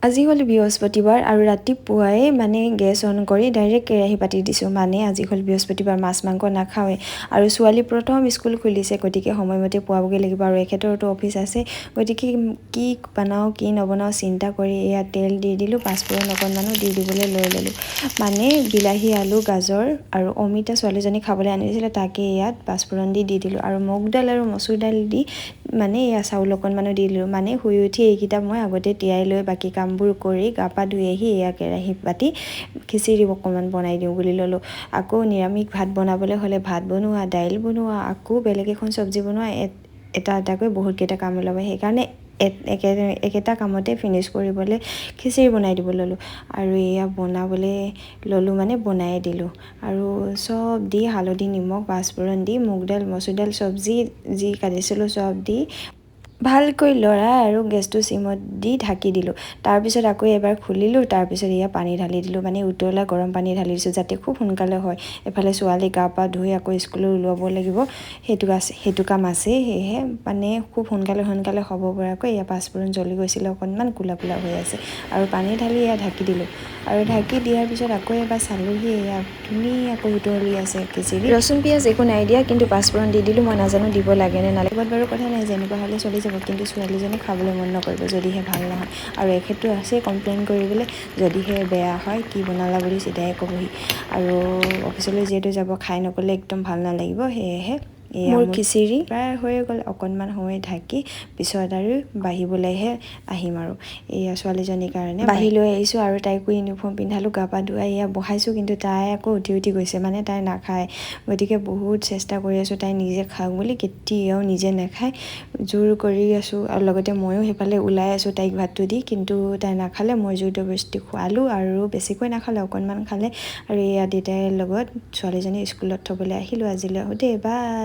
আজি হ'ল বৃহস্পতিবাৰ আৰু ৰাতিপুৱাই মানে গেছ অন কৰি ডাইৰেক্ট কেৰাহী পাতি দিছোঁ। মানে আজি হ'ল বৃহস্পতিবাৰ, মাছ মাংস নাখাওঁৱেই আৰু ছোৱালী প্ৰথম স্কুল খুলিছে, গতিকে সময়মতে পোৱাবগৈ লাগিব আৰু এখেতৰতো অফিচ আছে। গতিকে কি বনাওঁ কি নবনাওঁ চিন্তা কৰি এয়া তেল দি দিলোঁ, পাঁচফোৰণ অকণমানো দি দিবলৈ লৈ ল'লোঁ। মানে বিলাহী, আলু, গাজৰ আৰু অমিতা ছোৱালীজনী খাবলৈ আনিছিলে, তাকে ইয়াত পাঁচফোৰণ দি দি দিলোঁ আৰু মগু দাইল আৰু মচুৰ দাইল দি মানে এয়া চাউল অকণমানো দি দিলোঁ। মানে শুই উঠি এইকেইটা মই আগতে তিয়াই লৈ বাকী কামবোৰ কৰি গা পা ধুই আহি এয়া কেৰাহী পাতি খিচিৰি অকণমান বনাই দিওঁ বুলি ল'লোঁ। আকৌ নিৰামিষ ভাত বনাবলৈ হ'লে ভাত বনোৱা, দাইল বনোৱা, আকৌ বেলেগ এখন চব্জি বনোৱা, এটা এটাকৈ বহুতকেইটা কাম ওলাব। সেইকাৰণে একেটা কামতে ফিনিছ কৰিবলৈ খিচিৰি বনাই দিব ল'লোঁ আৰু এয়া বনাবলৈ ল'লোঁ, মানে বনায়ে দিলোঁ আৰু চব দি হালধি, নিমখ, পাঁচফোৰণ দি মুগ দাইল, মচুৰ দাইল, চব্জি যি কাটিছিলোঁ চব দি ভালকৈ লৰাই আৰু গেছটো চিমত দি ঢাকি দিলোঁ। তাৰপিছত আকৌ এবাৰ খুলিলোঁ, তাৰপিছত এয়া পানী ঢালি দিলোঁ, মানে উতলা গৰম পানী ঢালি দিছোঁ যাতে খুব সোনকালে হয়। এফালে ছোৱালী গা পা ধুই আকৌ স্কুললৈ ওলাব লাগিব, সেইটো আছে, সেইটো কাম আছেই। সেয়েহে মানে খুব সোনকালে সোনকালে হ'ব পৰাকৈ এয়া পাঁচফোৰণ জ্বলি গৈছিলে, অকণমান ক'লা ক'লা হৈ আছে আৰু পানী ঢালি এয়া ঢাকি দিলোঁ। আৰু ঢাকি দিয়াৰ পিছত আকৌ এবাৰ চালোহি, এয়া ধুনীয়াকৈ উতলি আছে খিচিৰি। ৰচুন পিঁয়াজ একো নাই দিয়া, কিন্তু পাঁচফোৰণ দি দিলোঁ। মই নাজানো দিব লাগে নে নালাগে, বাৰু কথা নাই, যেনেকুৱা হ'লে চলি যাব, কিন্তু ছোৱালীজনী খাবলৈ মন নকৰিব যদিহে ভাল নহয়। আৰু এখেতটো আছে কমপ্লেইন কৰিবলৈ, যদিহে বেয়া হয় কি বনালা বুলি চিধাই ক'বহি। আৰু অফিচলৈ যিহেতু যাব, খাই নগ'লে একদম ভাল নালাগিব। সেয়েহে এয়া মোৰ খিচিৰি প্ৰায় হৈয়ে গ'ল। অকণমান সময় ঢাকি পিছত আৰু বাঢ়িবলৈহে আহিম। আৰু এয়া ছোৱালীজনীৰ কাৰণে বাঢ়ি লৈ আহিছোঁ আৰু তাইকো ইউনিফৰ্ম পিন্ধালোঁ, গা পা ধুৱাই এয়া বহাইছোঁ। কিন্তু তাই আকৌ উঠি উঠি গৈছে, মানে তাই নাখায়। গতিকে বহুত চেষ্টা কৰি আছোঁ তাই নিজে খাওক বুলি, কেতিয়াও নিজে নাখায়। জোৰ কৰি আছোঁ আৰু লগতে ময়ো সেইফালে ওলাই আছোঁ তাইক ভাতটো দি, কিন্তু তাই নাখালে। মই জোৰ জবৰদস্তি খোৱালোঁ আৰু বেছিকৈ নাখালে, অকণমান খালে। আৰু এয়া দেউতাৰ লগত ছোৱালীজনী স্কুলত থ'বলৈ আহিলোঁ। আজিলৈ আহোঁ দেই, বাই।